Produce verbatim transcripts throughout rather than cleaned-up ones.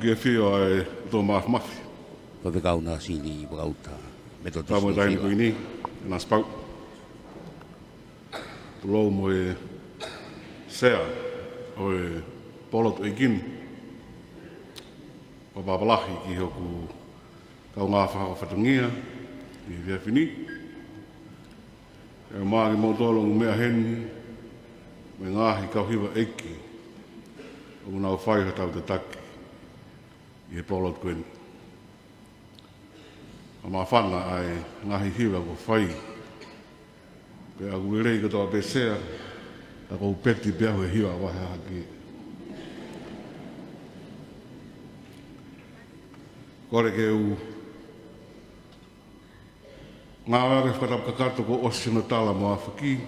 Ke fio ai tō mafimafi. Faifekau Nāsini Vakauta, Metotisi. Tau mo e taini Kuini, Nanasipauʻu. Tulou mo e Sea ʻo e Polo ʻEiki ni. Fakapapālangi ki hoku kaungā fakafatongia ʻi he efiafi ni. ʻE maʻa kimoutolu ʻoku meʻa heni, mo e ngaahi kau hiva ʻeiki ʻoku nau fai hotau tataki ʻi he Polo ko eni. ʻA māfana ʻa e ngaahi hiva kuo fai. Pea ʻoku lelei kotoa pē Sea, ka ʻoku ou peti pē au he hiva ʻa Vaheahaki. Kole ke u ngāueʻaki e fakatapu kakato kuo ʻosi hono tala mo ʻafaki,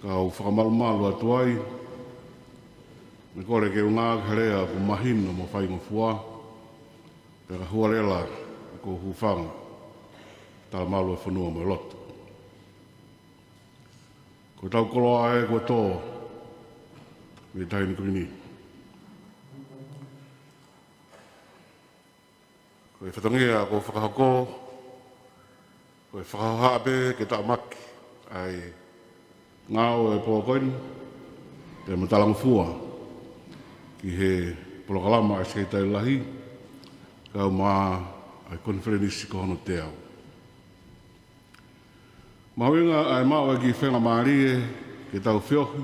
ka u fakamalumalu atu ai, mo e kole ke u ngāueʻaki ha lea ʻoku mahino mo faingofua, pea ka hualela ʻoku ou hūfanga, talamalu e fonua mo e lotu. Ko ʻetau koloa ē kuo tō mei he taʻahine Kuini. Ko e fatongia kuo fakahoko, ko e fakahohaʻa pē ke taʻamaki ʻa e ngāue ʻo e pō ko eni, pea mo talangofua ki he polokalama ʻa e Sekelitali Lahi, kae ʻumaʻā ʻa e konifelenisi ko hono teau. Mahuʻinga ʻa e maʻu e kiʻi faingamālie ke tau feohi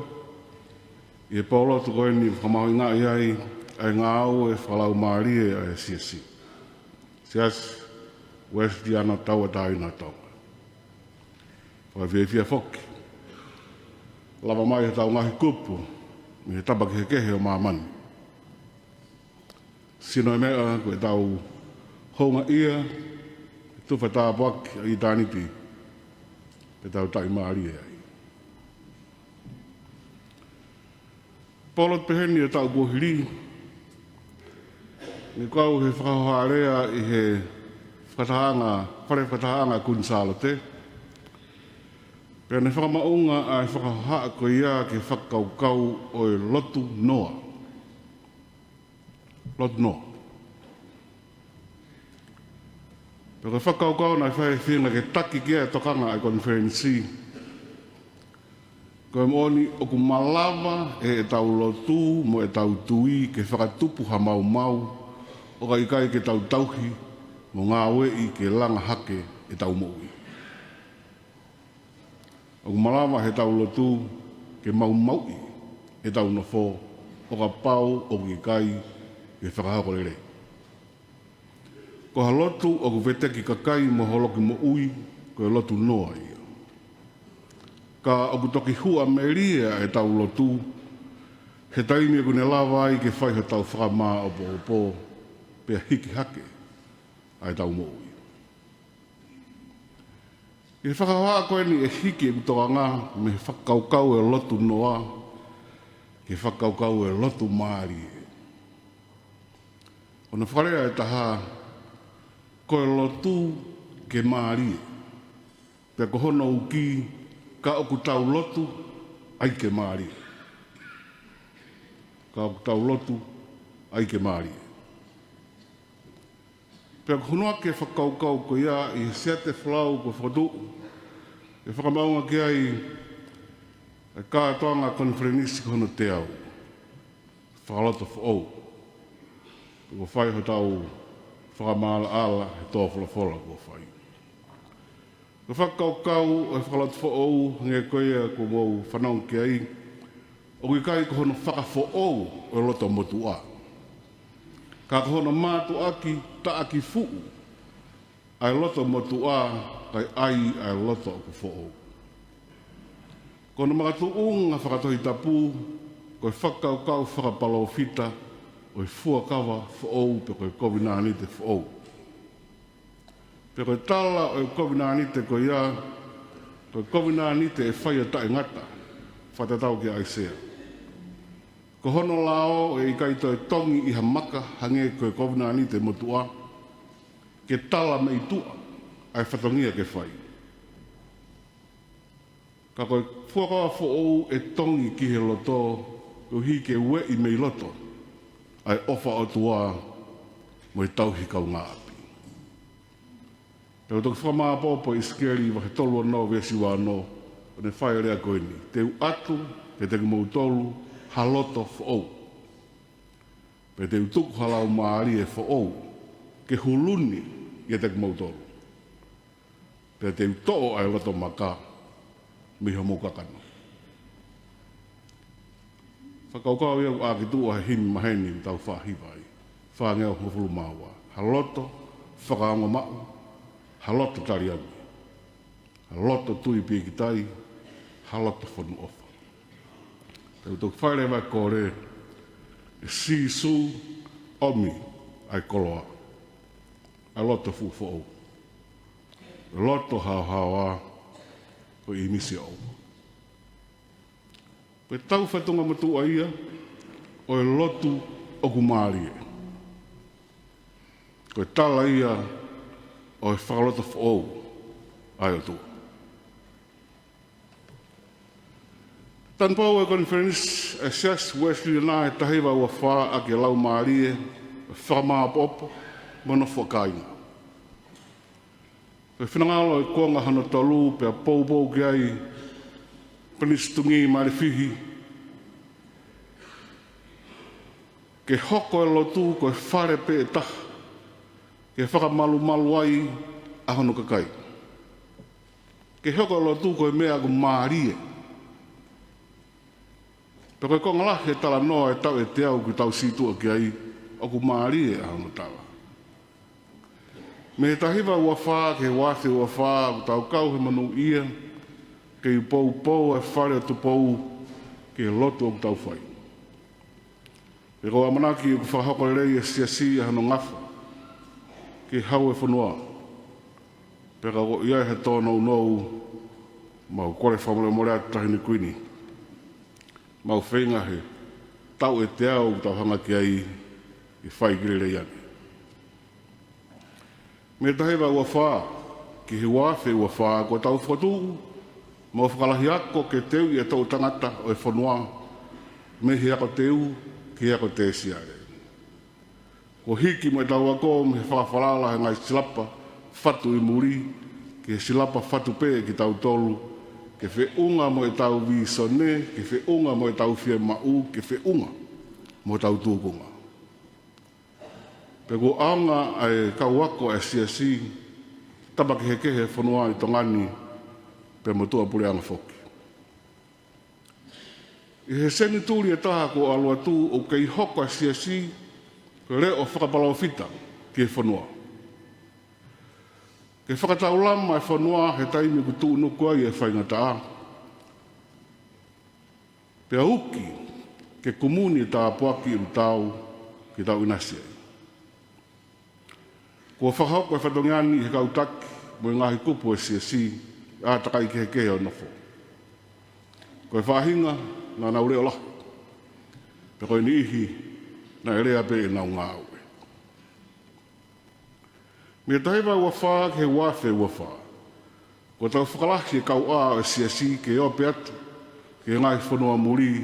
ʻi he pōlotu ko eni, fakamahuʻingaʻi ai ʻa e ngāue fakalaumālie ʻa e Siasi, Siasi Uēsiliana Tauʻatāina ʻo Tonga. Fakafiefia foki, lava mai hotau ngaahi kupu mei he tapa kehekehe ʻo māmani. Sino e meʻa ko ʻetau houngaʻia, tufa tāpuaki ʻa ʻitāniti, pea tau taʻimālie ai. Pōlotu pehē ni ʻo e taʻu kuo hili, ne kau he fakahohaʻa lea ʻi he fakatahaʻanga, fale fakatahaʻanga Kuini Sālote, pea ne fakamaʻunga ʻa e fakahohaʻa ko ia ki he fakakaukau ʻo e lotu noa. Lotu noa. Pea ko e fakakaukau naʻe fai e feinga ke taki ki ai e tokanga ʻa e konifelenisi, ko e moʻoni ʻoku malava ʻe heʻetau lotu mo ʻetau tui ke fakatupu ha maumau ʻo ka ʻikai ke tau tauhi mo ngāueʻi ke langa hake ʻetau moʻui. ʻOku malava heʻetau lotu ke maumauʻi ʻetau nofo ʻo kapau ʻoku ʻikai ke fakahoko lelei. Ko ha lotu ʻoku veteki kakai mo holoki moʻui, ko e lotu noa ia. Ka ʻoku toki huʻa melie ʻetau lotu he taimi ʻoku ne lava ai ke fai hotau fakamāʻopoʻopo, pea hiki hake ʻa ʻetau moʻui. ʻI he fakahohaʻa ko eni ʻe hiki ʻeku tokanga mei he fakakaukau ʻo e lotu noa ki he fakakaukau ʻo e lotu mālie. Hono fakalea ʻe taha, ko e lotu ke mālie. Pea ko hono uki, ka ʻoku tau lotu ʻai ke mālie. Ka ʻoku tau lotu ʻai ke mālie. Pea ko hono ʻai ke fakakaukau ko ia ʻi he siate folau kuo fokotuʻu, ʻe fakamaʻunga ki ai e kātoanga konifelenisi ko hono teau. Fakalotofoʻou. Kuo fai hotau fakamaʻalaʻala he tō folofola kuo fai. Ko e fakakaukau ʻo e fakalotofoʻou, hangē ko ia kuo mou fanongo ki ai, ʻoku ʻikai ko hono fakafoʻou ʻo e loto motuʻa. Ka ko hono mātuʻaki taʻaki fuʻu ʻa e loto motuʻa, kae ʻai ʻa e loto ʻoku foʻou. Ko hono makatuʻunga fakatohitapu, ko e fakakaukau fakapalōfita ʻo e fuakava foʻou pe ko e kovinānite foʻou. Pea ko e tala ʻo e kovinānite ko ia, ko e kovinānite ʻe fai ʻo taʻengata, fakatatau kia ʻAisea. Ko hono lao ʻe ʻikai toe tongi ʻi ha maka hangē ko e kovinānite motuʻa, ke tala mei tuʻa ʻa e fatongia ke fai. Ka ko e fuakava foʻou ʻe tongi ki he loto, koeʻuhi ke ueʻi mei loto. ʻa e ʻofa ʻOtua mo e tauhi kaungāʻapi. Pea ʻoku toki fakamāʻopoʻopo ʻe ʻIsikeli vahe tolu ono veesi ua ono, ʻo ne fai e lea ko eni: Te u ʻatu kiate kimoutolu ha loto foʻou. Pea te u tuku ha laumālie foʻou ke huluni ʻiate kimoutolu. Pea te u toʻo ʻa e loto maka mei homou kakano. Fakakaukau ia ʻoku ʻākituʻa he himi maheni ʻoku tau faʻa hiva ai, fāngeau hongofulu mā ua. Ha loto fakaongo maʻu, ha loto taliangi, ha loto tui pīkitai, ha loto fonu ʻofa. Pea ʻoku toki fai leva e kole ʻe Sīsū: ʻOmi ʻa e koloa, ʻa e loto fuʻu foʻou, ʻa e loto haohaoa, ko e ʻīmisi ʻoʻou. Ko e tau fatongia motuʻa ia ʻo e lotu ʻoku mālie. Ko e tala ia ʻo e fakaloto foʻou ʻa e ʻOtua. Tanupou e konifelenisi ʻa e Siasi Uēsiliana ʻi he taha hiva ua fā ʻaki e laumālie, fakamāʻopoʻopo mo e nofo ʻa kāinga. Ko e finangalo e kuonga hono tolu pea poupou ki ai Pilinisi Tungī Malifihi, ke hoko e lotu ko e fale pē ʻe taha ke fakamalumalu ai ʻa hono kakai. Ke hoko e lotu ko e meʻa ʻoku mālie. Pea ko e konga lahi e talanoa ʻo e tauʻeteau ʻoku tau sītuʻa ki ai, ʻoku mālie ʻa hono tala. Mei he taha hiva ua fā ki he ua afe ua fā, ʻoku tau kau he monūʻia ke poupou e Fale ʻo Tupou ki he lotu ʻoku tau fai. Pea ko e ʻamanaki ʻoku fakahoko lelei ʻe he Siasi ʻa hono ngafa ki he hau ʻo e fonua. Pea ka ʻoku ʻi ai ha tōnounou, mau kole fakamolemole atu, Taʻahine Kuini. Mau feinga he tauʻeteau ʻoku tau hanga ki ai ke fai ki lelei ange. Mei he taha hiva ua fā ki he ua afe ua fā, kuo tau fokotuʻu mo fakalahi ako ke teuʻi e toʻu tangata ʻo e fonua mei he ako teu ki he ako tēsiale. Kuo hiki mo ʻetau ako mei he fakafalala he ngaahi silapa fatu ʻi muli ki he silapa fatu pē ʻe kitautolu, ke feʻunga mo ʻetau vīsone, ke feʻunga mo ʻetau fiemaʻu, ke feʻunga mo ʻetau tūkunga. Pea kuo ʻaonga ʻa e kau ako ʻa e Siasi, tapa kehekehe e fonua ʻi Tonga ni, pea mo tuʻapuleʻanga foki. ʻI he senituli ʻe taha kuo ʻalu atu, ʻoku kei hoko ʻa e Siasi ko e leʻo fakapalōfita ki he fonua, ke fakataulama e fonua he taimi ʻoku tuʻunuku ai e faingataʻa, pea uki ke kumuni e tāpuaki ʻoku tau, ke tau ʻinasi ai. Kuo fakahoko e fatongia ni ʻi he kau taki mo e ngaahi kupu ʻo e Siasi ʻi he ʻātakai kehekehe ʻo e nofo. Ko e faʻahinga naʻa nau leʻo lahi, pea ko e niʻihi naʻe lea pē ʻenau ngāue. Mei he taha hiva ua fā ki he ua afe ua fā, kuo tau fakalahi e kauʻā ʻo e Siasi ke ope atu ki he ngaahi fonua muli,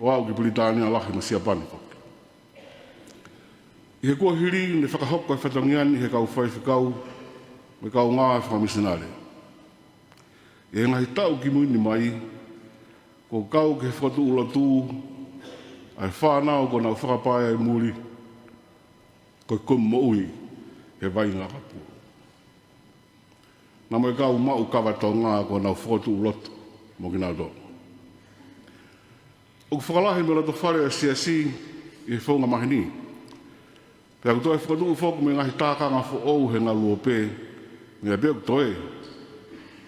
ʻo aʻu ki Pilitānia Lahi mo Siapani foki. ʻI he kuohili ne fakahoko e fatongia ni ʻe he kau faifekau mo e kaungā fakamisinale. ʻI he ngaahi taʻu kimui ni mai, kuo kau ki he fokotuʻu lotu ʻa e fānau kuo nau fakapaea ʻi muli ko e kumi moʻui he vaʻinga ʻakapulu. Naʻa mo e kau maʻu kava Tonga kuo nau fokotuʻu lotu mo kinautolu. ʻOku fakalahi mo e loto fale ʻo e Siasi ʻi he founga maheni. Pea ʻoku toe fokotuʻu foki mo e ngaahi tākanga foʻou he ngaluope, meʻa pē ʻoku toe,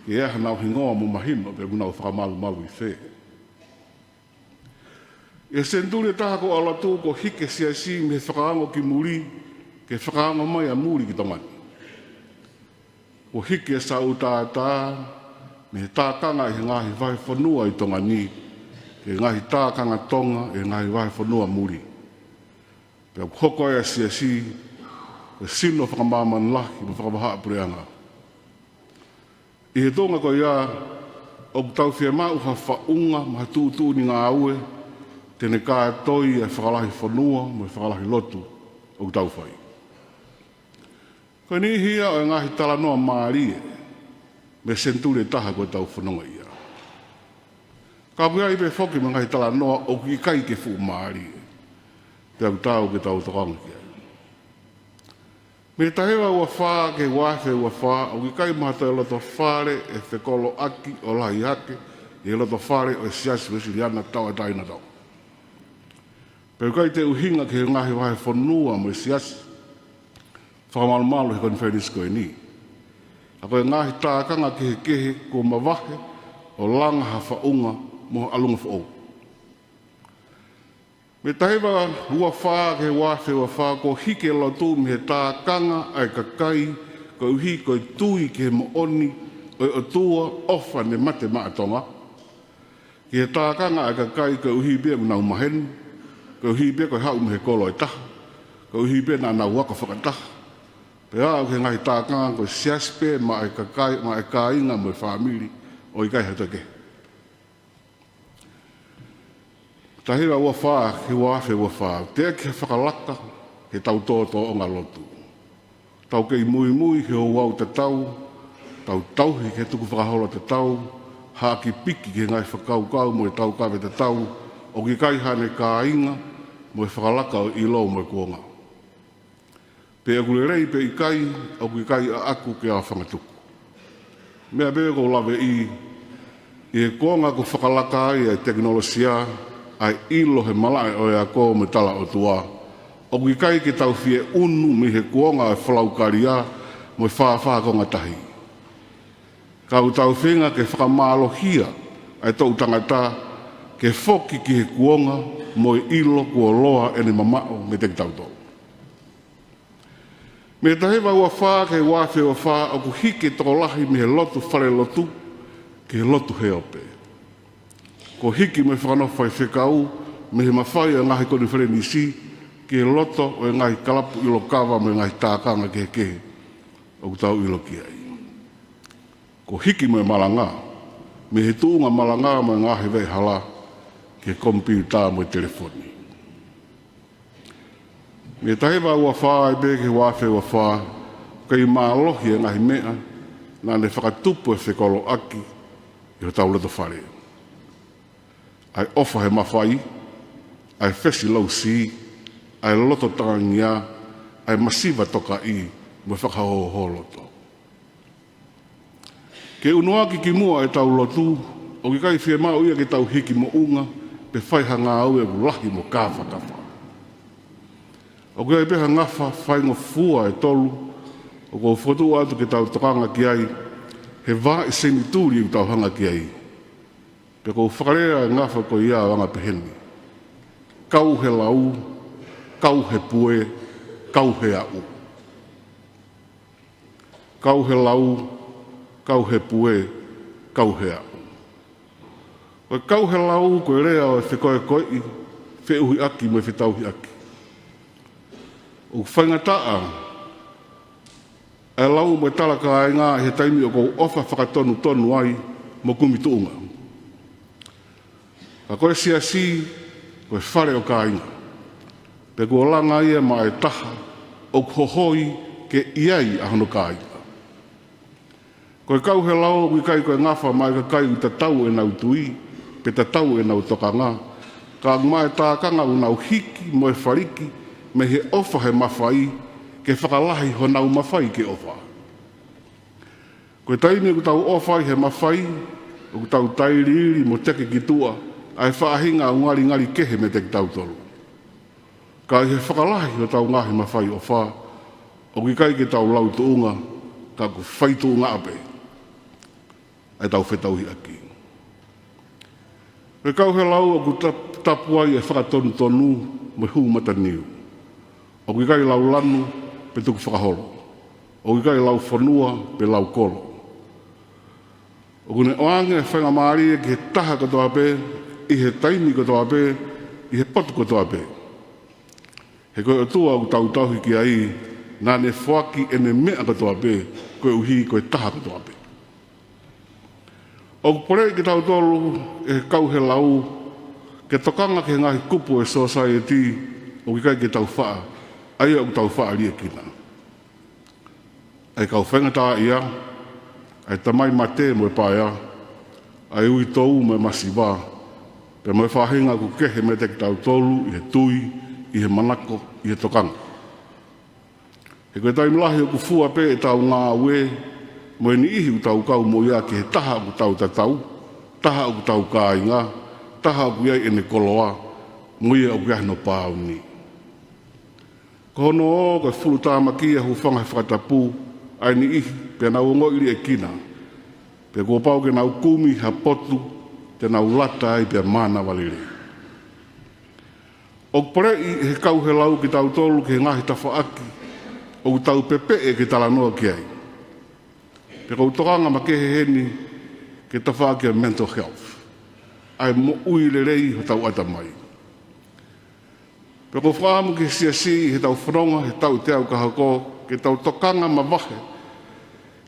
ke ʻi ai hanau hingoa mo mahino pe ʻoku nau fakamalumalu ʻi fē. ʻI he senituli ʻe taha kuo ʻalu atu, kuo hiki e Siasi mei he fakaongo ki muli ke fakaongo mai ʻa muli ki Tonga ni. Kuo hiki e Saʻu Tātā mei he tākanga ʻi he ngaahi vahefonua ʻi Tonga ni ki he ngaahi tākanga Tonga ʻi he ngaahi vahefonua muli. Pea ʻoku hoko ai ʻa e Siasi ko e sino fakamāmani lahi mo fakavahaʻa puleʻanga. ʻI he tuʻunga ko ia, ʻoku tau fiemaʻu ha faʻunga mo ha tuʻutuʻuni ngāue te ne kātoi e fakalahi fonua mo e fakalahi lotu ʻoku tau fai. Ko e niʻihi ia ʻo e ngaahi talanoa mālie mei he senituli ʻe taha ko ʻetau fononga ia. Ka ʻoku ʻi ai pē foki mo e ngaahi talanoa ʻoku ʻikai ke fuʻu mālie, pea ʻoku taau ke tau tokanga ki ai. Mei he taha hiva ua fā ki he ua afe ua fā, ʻoku ʻikai maʻu ha toe loto fale ʻe fekoloʻaki ʻo lahi hake ʻi he loto fale ʻo e Siasi Uēsiliana Tauʻatāina Tonga. Pea ʻoku ʻikai te u ʻuhinga ki he ngaahi vahefonua mo e siasi fakamalumalu he konifelenisi ko eni. Ka ko e ngaahi tākanga kehekehe kuo mavahe ʻo langa ha faʻunga mo ha ʻalunga foʻou. Mei he taha hiva ua fā ki he ua afe ua fā, kuo hiki e lotu mei he tākanga ʻa e kakai koeʻuhi ko e tui ki he moʻoni ʻo e ʻOtua ʻofa ne mate maʻa Tonga, ki he tākanga ʻa e kakai koeʻuhi pē ʻoku nau maheni, koeʻuhi pē ko e haʻu mei he kolo ʻe taha, koeʻuhi pē naʻa nau ako fakataha, pea aʻu ki he ngaahi tākanga ko e siasi pē maʻa e kakai, maʻa e kāinga mo e fāmili, ʻo ʻikai ha toe kehe. Taha hiva ua fā ki he ua afe ua fā, teʻeki ha fakalaka heʻetau tōtōʻonga lotu. Tau kei muimui he ouau tatau, tau tauhi ki he tukufakaholo tatau, haʻaki piki ki he ngaahi fakakaukau mo e taukave tatau, ʻoku ʻikai haʻane kāinga mo e fakalaka ʻo e ʻilo mo e kuonga. Pe ʻoku lelei pe ʻikai, ʻoku ʻikai ʻaʻaku ke aofangatuku. Meʻa pē ʻoku ou laveʻi, ʻi he kuonga kuo fakalaka ai ʻa e tekinolosia, ʻa e ʻilo he malaʻe ʻo e ako mo e tala ʻOtua, ʻoku ʻikai ke tau fie ʻunu mei he kuonga ʻo e folau kalia mo e fāfā konga tahi. Ka ʻoku tau feinga ke fakamālohia ʻa e toʻu tangata ke foki ki he kuonga mo e ʻilo kuo loa ʻene mamaʻo meiate kitautolu. Mei he taha hiva ua fā ki he ua afe ua fā, ʻoku hiki e tokolahi mei he lotu falelotu ki he lotu he ope. Kuo hiki mo e fakanofo faifekau mei he mafai ʻo e ngaahi konifelenisi ki he loto ʻo e ngaahi kalapu ʻilo kava mo e ngaahi tākanga kehekehe ʻoku tau ʻilo ki ai. Kuo hiki mo e malanga mei he tuʻunga malanga mo e ngaahi veʻehala ki he komipiuta mo e telefoni. Mei he taha hiva ua fā ai pē ki he ua afe ua fā, kei mālohi e ngaahi meʻa naʻa ne fakatupu e fekoloʻaki ʻi hotau loto fale. ʻA e ʻofa he mafai, ʻa e fesi lousi, ʻa e loto tangia, ʻa e masiva tokaʻi mo e fakahōhōloto. Ke ʻunuaki ki muʻa ʻetau lotu, ʻoku ʻikai fiemaʻu ia ke tau hiki moʻunga pe fai ha ngāue ʻoku lahi mo kāfakafa. ʻOku ʻi ai pē ha ngafa faingofua ʻe tolu ʻoku ou fokotuʻu atu ke tau tokanga ki ai he vahaʻa senituli ʻoku tau hanga ki ai. Pea ʻoku ou fakalea e ngafa ko ia ʻo anga pehē ni: kau he lau, kau he pue, kau he aʻu. Kau he lau, kau he pue, kau he aʻu. Ko e kau he lau ko e lea ʻo e fekoekoeʻi, feʻuhiʻaki mo e fetauhiʻaki. ʻOku faingataʻa ʻa e lau mo e tala kāinga ʻi he taimi ʻoku ou ʻofa fakatonutonu ai mo kumi tuʻunga. Ka ko e siasi, ko e fale ʻo kāinga. Pea kuo langa ia maʻa e taha ʻoku hohoi ke ʻi ai ʻa hono kāinga. Ko e kau he lau ʻoku ʻikai ko e ngafa maʻa e kakai ʻoku tatau ʻenau tui, pe tatau ʻenau tokanga, ka ʻoku maʻa e tākanga ʻoku nau hiki mo e faliki mei he ʻofa he mafai ke fakalahi honau mafai ke ʻofa. Ko e taimi ʻoku tau ʻofa ai he mafai, ʻoku tau tailiili mo teke ki tuʻa ʻa e faʻahinga ʻoku ngalingali kehe meiate kitautolu. Ka ʻi he fakalahi hotau ngaahi mafai ʻofa, ʻoku ʻikai ke tau lau tuʻunga, ka ʻoku fai tuʻunga pē ʻa ʻetau fetauhiʻaki. Ko e kau he lau ʻoku tap-, tapu ai e fakatonutonu mo e hū mataniu. ʻOku ʻikai lau lanu pe tukufakaholo. ʻOku ʻikai lau fonua pe lau kolo. ʻOku ne ʻoange e faingamālie ki he taha kotoa pē, ʻi he taimi kotoa pē, ʻi he potu kotoa pē. He ko e ʻOtua ʻoku tau tauhi ki ai, naʻa ne foaki ʻene meʻa kotoa pē, koeʻuhi ko e taha kotoa pē. ʻOku poleʻi kitautolu ʻe he kau he lau Ke tokanga ki he ngaahi kupu ʻo e sōsaieti ʻoku ʻikai ke tau faʻa, ʻa ia ʻoku tau faʻa liʻekina. ʻA e kau faingataʻaʻia, ʻa e tamai mate mo e paea, ʻa e uitou mo e masiva, pea mo e faʻahinga ʻoku kehe meiate kitautolu ʻi he tui, ʻi he manako, ʻi he tokanga. He ko e taimi lahi ʻoku fua pē ʻetau ngāue mo e niʻihi ʻoku tau kau mo ia ki he taha ʻoku tau tatau, taha ʻoku tau kāinga, taha ʻoku ʻi ai ʻene koloa, mo ia ʻoku ʻi ai hono pāuni. Ko hono ō ko e fulutāmaki ʻa e hūfanga he fakatapu ʻa e niʻihi pea nau ongoʻi liʻekina. Pea kuo pau ke nau kumi ha potu te nau lata ai pea mānava lelei. ʻOku poleʻi ʻe he kauhelau kitautolu ki he ngaahi tafaʻaki ʻoku tau pepeʻe ke talanoa ki ai. Pea ʻoku ou tokanga makehe heni ki he tafaʻaki ʻa e mental health, ʻa e moʻui lelei hotau ʻatamai. Pea ʻoku ou fakaʻamu ki he siasi ʻi heʻetau fononga he taʻu teau ka hoko, ke tau tokanga mavahe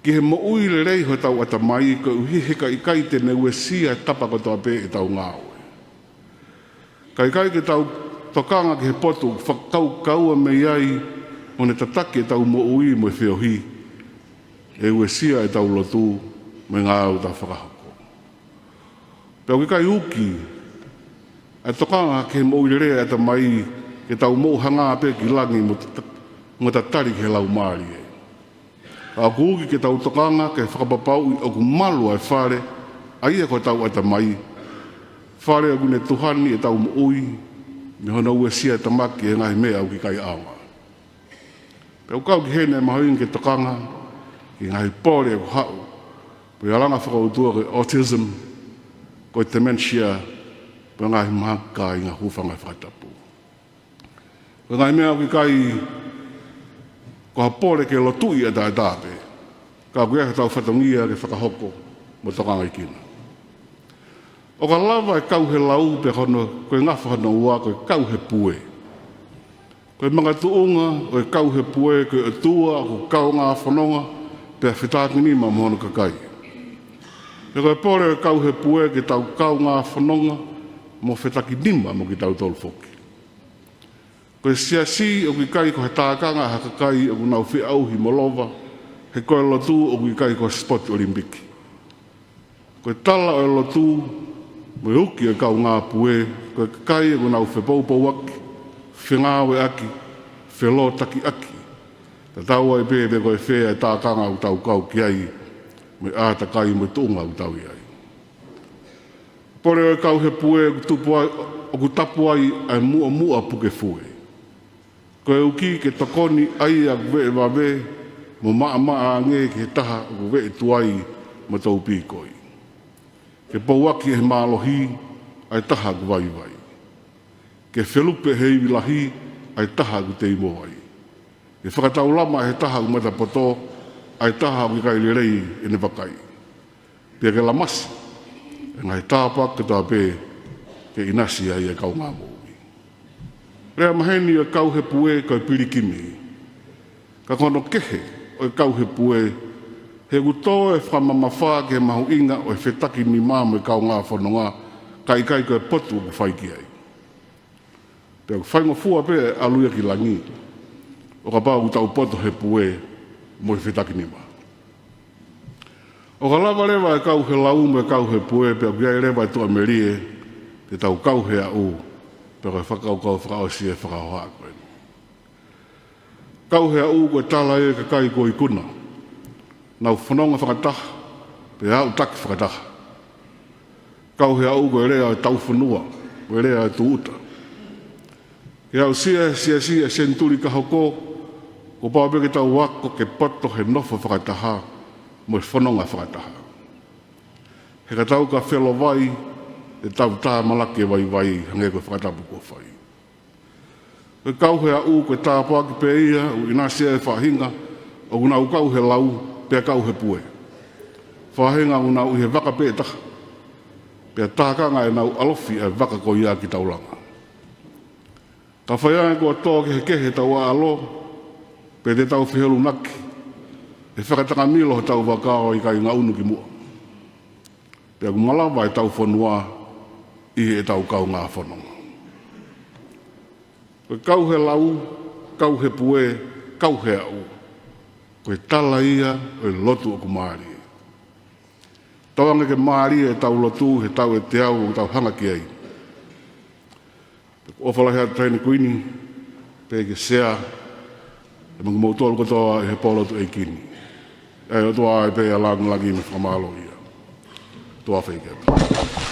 ki he moʻui lelei hotau ʻatamai, koeʻuhi he ka ʻikai te ne uesia e tapa kotoa pē ʻetau ngāue. Ka ʻikai ke tau tokanga ki he potu ʻoku fakakaukaua mei ai mo ne tataki ʻetau moʻui mo e feohi, ʻe uesia ʻetau lotu mo e ngāue ʻoku tau fakahoko. Pea ʻoku ʻikai uki ʻa e tokanga ki he moʻui lelei ʻa e ʻatamai ke tau moʻuhanga pē ki langi mo ta-, mo tatali ki he laumālie. Ka ʻoku uki ke tau tokanga ki he fakapapauʻi ʻoku malu ʻa e fale, ʻa ia ko hotau ʻatamai, fale ʻoku ne tuhani ʻetau moʻui mei hono uesia e tamaki ʻe he ngaahi meʻa ʻoku ʻikai ʻaonga. Pea ʻoku kau ki heni e mahuʻinga ke tokanga ki he ngaahi pole ʻoku haʻu, ko e ʻalunga fakaʻotua ko e autism, ko e dementia, ko e ngaahi mahaki kāinga hūfanga he fakatapu. Ko e ngaahi meʻa ʻoku ʻikai ko ha pole ke lotuʻi ʻataʻatā pē, ka ʻoku ʻi ai hotau fatongia ke fakahoko mo tokangaekina. ʻOka lava e kauhelau pea ko hono, ko e ngafa hono ua ko e kauhepue. Ko e makatuʻunga ʻo e kauhepue ko e ʻOtua ʻoku kaungā fononga pea fetakinima mo hono kakai. Pea ko e pole ʻo e kauhepue ke tau kaungā fononga mo fetakinima mo kitautolu foki. Ko e siasi ʻoku ʻikai ko ha tākanga ʻa ha kakai ʻoku nau feʻauhi mo lova, he ko e lotu ʻoku ʻikai ko ha sipoti ʻOlimipiki. Ko e tala ʻo e lotu mo e uki ʻo e kaungāpue, ko e kakai ʻoku nau fepoupouaki, fengāueʻaki, felōtakiʻaki. Tatau ai pē pe ko e fē ʻa e tākanga ʻoku tau kau ki ai, mo e ʻātakai mo e tuʻunga ʻoku tau ʻi ai. Pole ʻo e kauhepue ʻoku tupu ai, ʻoku tapu ai ʻa e muʻomuʻa puke fue. Ko e uki ke tokoni ʻa ia ʻoku veʻe vave mo maʻamaʻa ange ki he taha ʻoku veʻe tuai mo toupīkoi. Ke pouaki ʻe he mālohi ʻa e taha ʻoku vaivai. Ke felupe ʻe he ivi lahi ʻa e taha ʻoku teimo ai. Ke fakataulama ʻe he taha ʻoku matapoto ʻa e taha ʻoku ʻikai lelei ʻene vakai. Pea ke lamasi e ngaahi tāpuaki kotoa pē ke ʻinasi ai e kaungā moʻui. Lea maheni ʻo e kauhepue ko e pilikimi. Ka ko hono kehe ʻo e kauhepue, he ʻoku tō e fakamamafa ki he mahuʻinga ʻo e fetakinima mo e kaungā fononga, ka ʻikai ko e potu ʻoku fai ki ai. Pea ʻoku faingofua pē ʻalu ia ki langi ʻo kapau ʻoku tau poto he pue mo e fetakinima. ʻOka lava leva e kauhelau mo e kauhepue, pea ʻoku ʻi ai leva e tuʻamelie te tau kauheaʻu, pea ko e fakakaukau fakaʻosi e fakahohaʻa ko eni. Kauheaʻu ko e tala ia e kakai kuo ikuna, nau fononga fakataha, pea aʻutaki fakataha. Kauheaʻu ko e lea ʻo e taufonua, ko e lea ʻo e tūʻuta. Ke aʻusia e siasi ʻa e senituli ka hoko, kuo pau pē ke tau ako ke poto he nofo fakataha mo e fononga fakataha. He ka tau ka felovai, te tau tāmalaki e vaivai, hangē ko e fakatapu kuo fai. Ko e kauheaʻu ko e tāpuaki pē ia ʻoku ʻinasi ai e faʻahinga ʻoku nau kauhelau pea kauhepue. Faʻahinga ʻoku nau ʻi he vaka pē ʻe taha, pea tākanga ʻenau ʻalofi e vaka ko ia ki taulanga. Ka fai ange kuo tō kehekehe ʻetau ʻaʻalo, pea te tau fehelunaki he fakatakamilo hotau vaka ʻo ʻikai ngaʻunu ki muʻa. Pea ʻoku malava ʻetau fonua ʻi heʻetau kaungā fononga. Ko e kau he lau, kau he pue, kau he aʻu, ko e tala ia ʻo e lotu ʻoku mālie. Tauange ke mālie ʻetau lotu he taʻu ʻe teau ʻoku tau hanga ki ai. Pea ʻoku ʻofa lahi atu Taʻahine Kuini, pea ki he Sea, pea mo kimoutolu kotoa ʻi he pō lotu ʻeiki ni. ʻE ʻOtua ʻofa pea langilangi mo e fakamālō ia. Tuʻa ʻofa ʻeiki atu.